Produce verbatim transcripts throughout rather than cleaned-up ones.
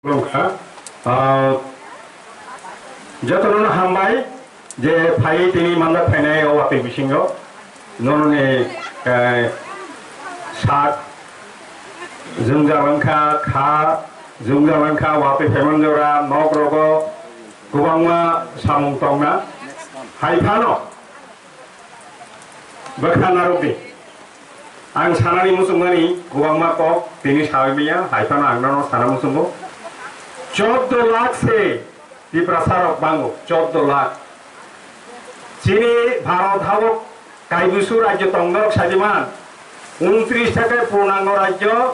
Khulumkha. Ah, jotono hambai je phai tini mandak phainai o watwi bisingo noroni, eh, sak jwngjal wngkha, kha jwngjal wngkha, watwi phaimani jora nok rogo kwbangma samung tongna hai phano. Bwkha narwkdi. Ang sanani muchungmani kwbangma kok tini sawi manya, hai phano ang nono sana muchungo. Choddo lakh se Tiprasa rok bango, choddo lakh. Chini Bharat hao kaibusu rajyo tong norok sadi man, untris ta khe purnango rajyo,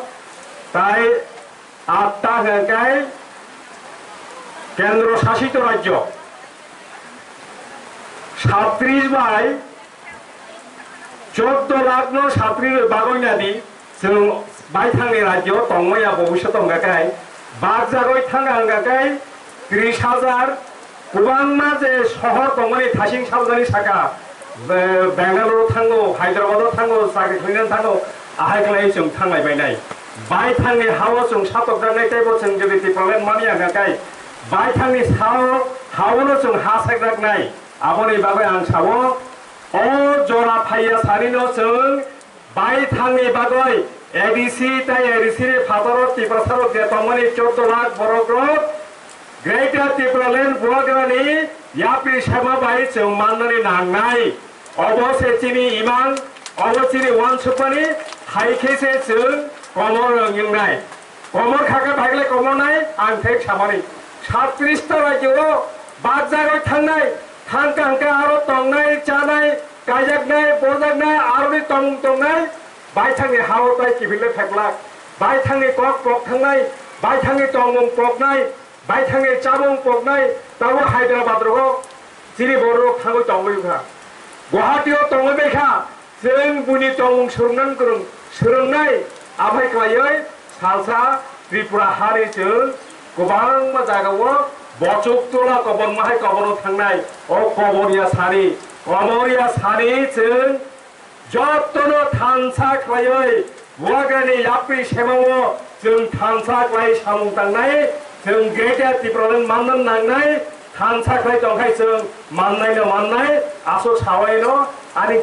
tai atta hwnkhe kendro sasito rajyo. Satris bai choddo lakh no satris bai bagwi nadi, chwng baithangni rajyo tongmaya bobiswt tongkha khai, bakjagwi thangkha wngkha khai tris hajar, kwbangma je sohor tongmani thasing sabjani saka, Be-, Bangalore thango, Hyderabad thango, chakri khlaina thango, ahai khlai chwng thanglai bainai. Baithangni hao chwng satokjaknai teibo chwng jodi Tipraland mani wngkha khai, baithangni sao haono chwng ha sakjaknai. Aboni bagwi ang sao, o jora phaiya sanino chwng baithangni bagwi A D C tei A D C ni phataro Tiprasarok je tongmani choddo lakh borokrok Greater Tipraland Bubagrani yapri sema bai chwng mannani nangnai. Obo se chini imang, obo chini uansukmani, hai khe se chwng komor wngnai. Komor kha khe bhai le komor nai, ang thek samani. Satris ta rajyo o bakjagwi thangnai, thangka hwnkhe aro tongnai, chanai, kaijaknai, bojaknai, aroni tongmung tongnai, baithangni ha-o tai kiphil le pheplak, baithangni kok pok thangnai, baithangni tongmung poknai, baithangni chamung poknai, tabo Hyderabad rogo chini bororok thangwi tongwi wngkha. Guwahati o tongwi bai kha, chwng buini tongmung swrwngnan kwrwng, swrwngnai, aphai khlaiwi salsa Tripura hani chwng kwbangma jagao bochuk tola koborma hai koborno thangnai. O koborya sani, koborya sani chwng jotono thansa khlaiwi Bubagrani yapri semao chwng thansa khlai samung tangnai, chwng Greater Tipraland manna nangnai, thansa khlai tongkhai chwng mannaino mannai, aswk sawaino ani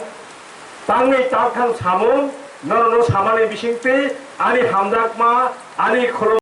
tangwi takthang samung, norokno samani bisingtwi ani hamjakma, ani khulum